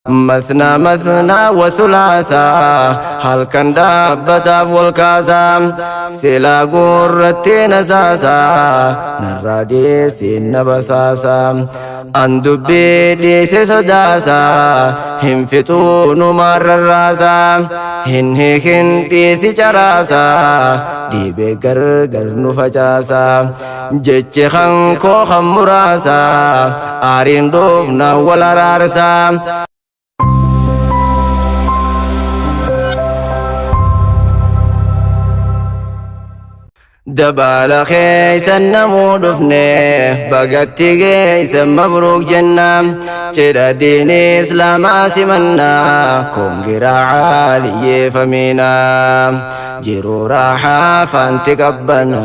Mathnaa mathnaa wa thulaasaa halkan dhaabbataaf wal kaasaa silaa gurratti nasaasaa narraa dhiyeessiin na basaasaa an dubbii dhiise sodaasaa hin fixuu numaan rarraasaa hin hiikin dhiisi caraasaa dhiibee gargar nu facaasaa jechi kan koo kan muraasaa aariin dhufna wal araarsaa. Dabaala keeysan namuu dhufne bagatti geeysan mabruuk jenna cidha diini islaamaa simanna kongiraa caaliyyeeffamiina jiruu raaxaa faanti qabbana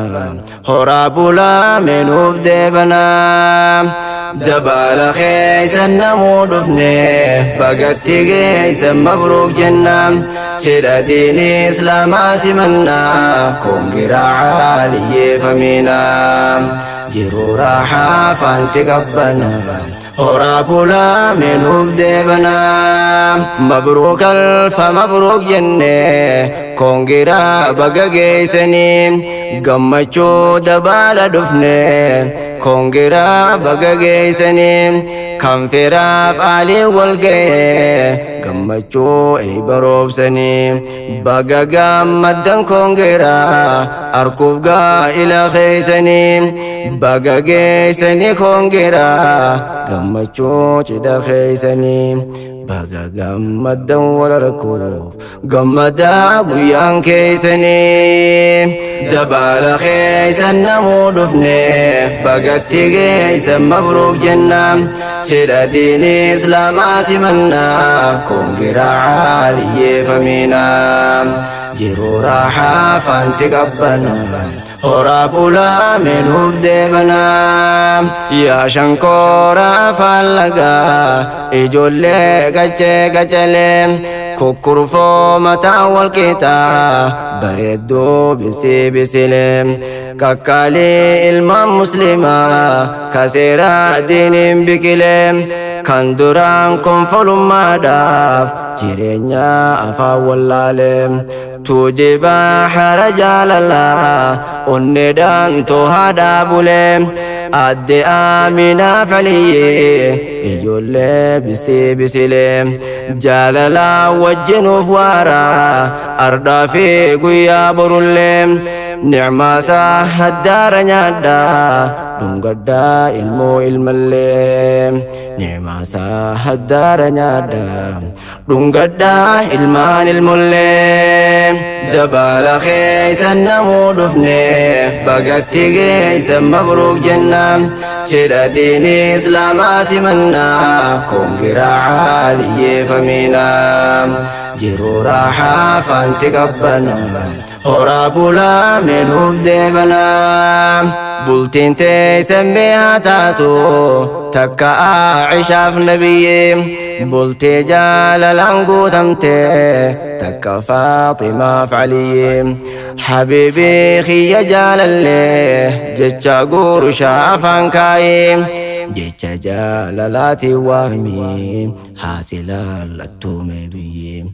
horaa bulaa meenuuf deebana. Dabaala keeysan namuu dhufne bagatti geeysan mabruuk jenna cidha diini islaamaa simanna kongiraa caaliyyeeffamiina jiruu raaxaa faanti qabbana horaa bulaa meenuuf deebana. Mabruuk alfa mabruuk jenne kongiraa baga geeysanii gammachuu dabaala dhufne kongiraa baga geeysanii kan firaaf aaliin wal ga'e gammachuu eeyba roobsanii baga gammaddan kongiraa arkuuf gaa'ila keeysanii baga geeysanii kongiraa gammachuu cidha keeysanii baga gammaddan wal arkuuf gammadaa guyyaan keeysanii dabaala keeysan namuu dhufne bagatti geeysan mabruuk jenna cidha diini islaamaa simanna kongiraa caaliyyeeffamiina jiruu raaxaa faanti qabbana horaa bulaa meenuuf deebana. Yaa shankoora faallagaa ijoollee qaccee qacalee kukkurfoo mataa wal qixaa bareedduu bisii bisilee qaqqaalii ilmaan muslimaa kaseeraa diiniin biqilee kan duraan konfolummaadhaaf jireenya afaan wallaalee tuujiba hara jaalalaa onneedhaan tohaadhaa bulee adde Aaminaa Faliyyee ijoollee bisii bisilee jaalalaa wajjinuuf waaraa ardhaa fi guyyaa borullee nicmaasaa haddaara nyaadhaa dhungadhaa ilmoo ilmallee nicmaasaa haddaara nyaadhaa dhungadhaa ilmaan ilmollee. Dabaala keeysan namuu dhufne bagatti geeysan mabruuk jenna cidha diini islaamaa simanna kongiraa caaliyyeeffamiina jiruu raaxaa faanti qabbana horaa bulaa meenuuf deebana. Bultiin teeysan mee haa taatu takka Aacishaaf nabiyyi bultii jaalalaan guutamte takka Faaximaaf Aliyyi habiibii kiyya jaalallee jecha guurushaa afaan kaayee jecha jaalalaatiin waami haasilaallattuume biyyi.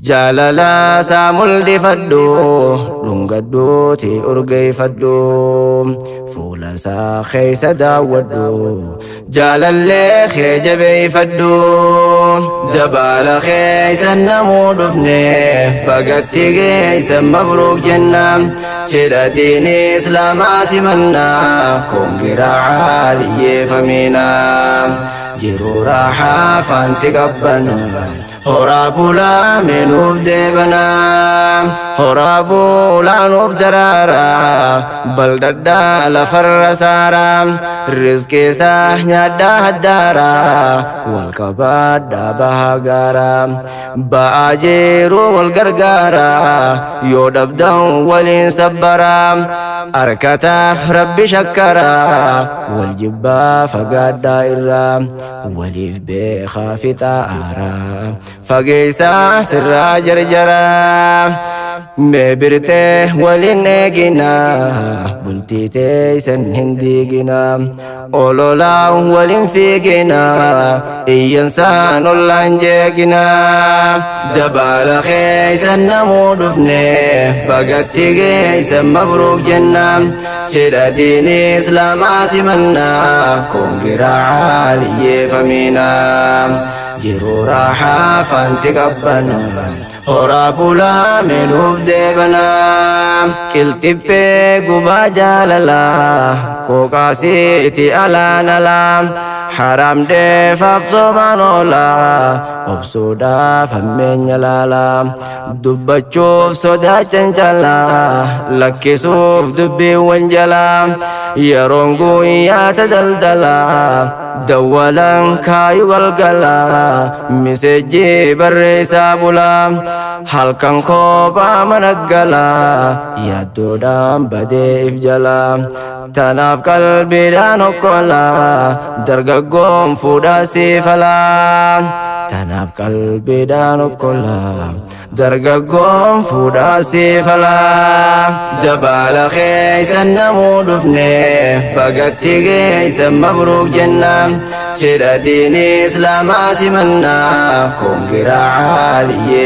Jaalala isaa muldhifadhu dhungadhuuti urgeeffadhu fuula isaa keessa daawwadhu jaalallee kee jabeeffadhu. Dabaala keessa namuu dhufne bagatti geessan mabruuk jenna cidha diini islaamaa simanna kongiraa caaliyyeeffamiina jiruu raaxaa faanti qabbana horaa bulaa meenuuf deebana horaa bulaa nuuf daraara baldhadhaa lafarra saara rizqii isaa nyaadhaa haddaara wal qabaadhaa bahaa gaara ba'aa jiru wal gargaara yoo dhabdan waliin sabbara harkataaf rabbi shakkara wal jibbaa fagaadhaa irraa waliif beekaa fixaara fageessaa firraa jarjaraa. Mee birtee waliin eeginaa, bultii teessan hin diiginaa, ololaa waliin fiiginaa, iyyansaan ollaan jeeqinaa. Dabaala keessan namuu dhufne, bagatti geessan mabruuk jennaa, cidha diinii islaamaa simannaa, koongiraa caaliyyeeffamiinaa. Jiruu raaxaa faanti qabbanaa. Horaa bulaa meenuuf deebanaa. Qilxibbee gubaa jaalalaa qooqaasiiti alaan alaa haram dheefaaf sobaan oolaa obsuudhaaf hammeenya laalaa dubbachuuf sodaa cancalaa lakkisuuf dubbiiwwan jalaa yeroon guyyaa ta daldalaa dawwalan kaayu galgalaa miseejjii barreessaa bulaa halkan kophaa mana galaa yaaddoodhaan badee if jalaa tanaaf qalbiidhaan hokkolaa dargaggoon fuudhaa siifalaa tanaaf qalbiidhaan hokkolaa dargaggoon fuudhaa siifalaa. Dabaala keessan namuu dhufne, bagatti geessan mabruuk jenna, cidha diinii islaamaa simannaa, koongiraa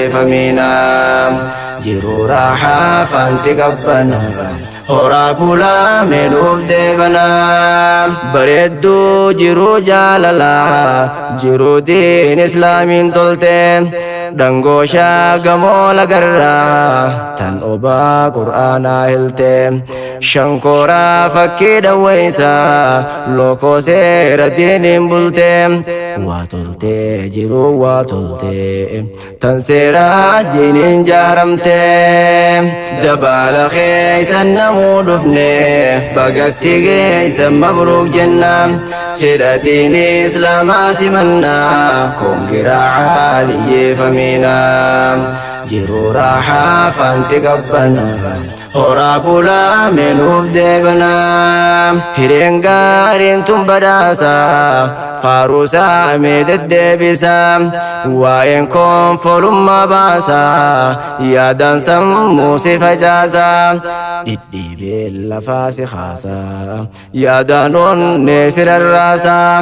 caaliyyeeffamiinaa. Jiruu raaxaa faanti qabbanaa. Horaa bulaa meenuuf deebanaa. Bareedduu jiruu jaalalaa, jiruu diin islaamiin tolte, dhangooshaa gamoo lagarraa, tan obaa qur'aanaa hilte, shankooraa fakkii dhawweessaa, lookoo seera diiniin bulte, waa toltee jiruu waa toltee, tan seeraa diiniin jaaramte. Dabaala keessan namuu dhufne, bagatti geessan mabruuk jenna, cidha diinii islaamaa simannaa, koongiraa caaliyyeeffamiinaa. Jiruu raaxaa faanti qabbanaa. Horaa bulaa meenuuf deebanaa. Hireen gaariin tun badhaasaa, faaruusaa mee deddeebisaa, waa'een koonfolummaa baasaa, yaadaan sammuu si facaasaa, dhidhiibee lafaa si kaasaa, yaadaan onnee si rarraasaa,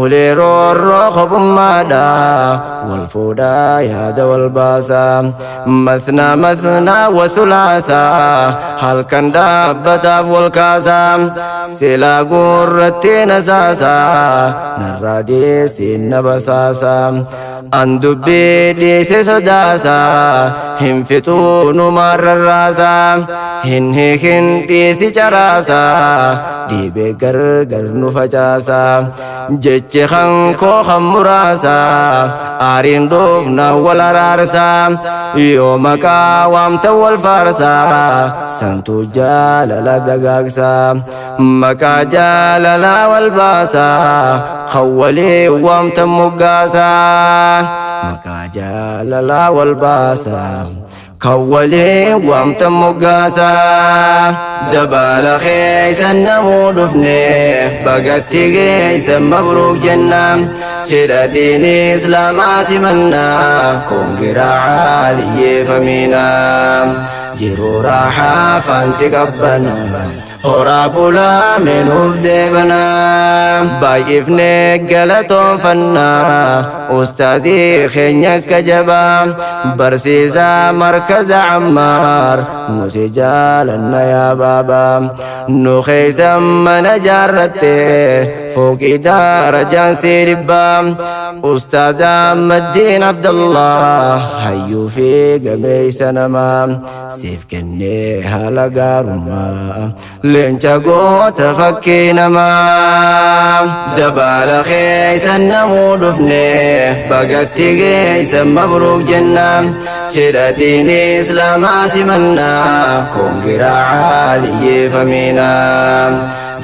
ulee roorroo kophummaadhaa, wal fuudhaa yaada wal baasaa, mathnaa mathnaa wa sulaasaa, halkan dhaabbataaf wal kaasaa, silaa gurratti nasaasaa, narraa dhiyeessiin na basaasaa, an dubbii dhiise sodaasaa, hin fixuu numaan rarraasaa, hin hiikin dhiisi caraasaa, dhiibee gargar nu facaasaa, jechi kan koo kan muraasaa, aariin dhufna wal araarsaa, yoo maqaa waamta wal faarsaa, santuu jaalala dagaagsaa, maqaa jaalala wal baasaa, kan walii waamta moggaasaa, maqaa jaalala wal baasaa, kan walii waamta moggaasaa. Dabaala keessan namuu dhufne, bagatti geessan mabruuk jenna, cidha diinii islaamaa simannaa, koongiraa caaliyyeeffamiinaa. Jiruu raaxaa faanti qabbanaa. Horaa bulaa meenuuf deebanaa. Baay'ifnee galatoonfannaa, ustaazii keenya akka jabaa, barsiisaa markaza Ammaar, nu si jaalanna yaa baabaa, nu keessa mana jaarratte, fooqii darajaan si dhibbaa, ustaaz Ahmaddiin Abdallah, hayyuu fi gameessa namaa, siif kennee haala gaarummaa, leenca goota fakkii namaa. Dabaala keessan namuu dhufne, bagatti geessan mabruuk jenna, cidha diinii islaamaa simannaa, koongiraa caaliyyeeffamiinaa.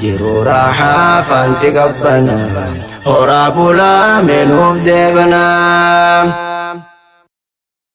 Jiruu raaxaa faanti qabbanaa. Horaa bulaa meenuuf deebanaa.